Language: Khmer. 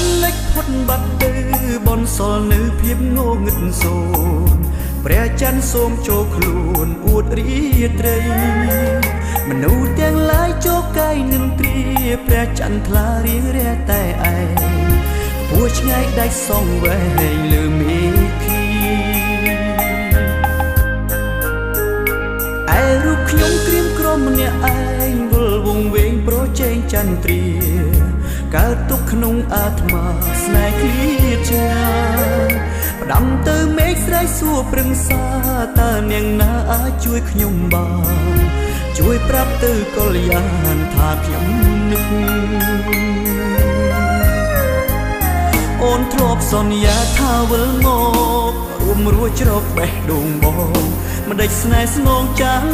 ត្យលិចផុតបាត់ទៅបនសល់នៅភាពងងឹតសូន្យព្រះច័ន្ទសូមចូលខ្លួនអួតរាត្រីមនុស្សទាំងឡាយចូលកាយនឹងទ្រាព្រះចន្ទថ្លារៀងរះតែឯងពោះឆ្ងាយដាច់សងវែងលើមេឃីឯរូបខ្ញុំក្រៀមក្រំម្នាក់ឯងវិលវងវែងប្រជែងចន្ទ្រាកើតទុកក្នុងអាត្មាស្នេហ៍ឃ្លាតឆ្ងាយផ្ដាំទៅមេឃស្រែកសួរព្រឹងសាតើនាងណាអាចជួយខ្ញុំបានជួយប្រាប់ទៅកល្យានថាខ្ញុំនឹកអូនធ្លាប់សន្យាថាវិលមករួមរួចជ្រកបេះដូងបងមិនដេចស្នេហ៍ស្នងចាំង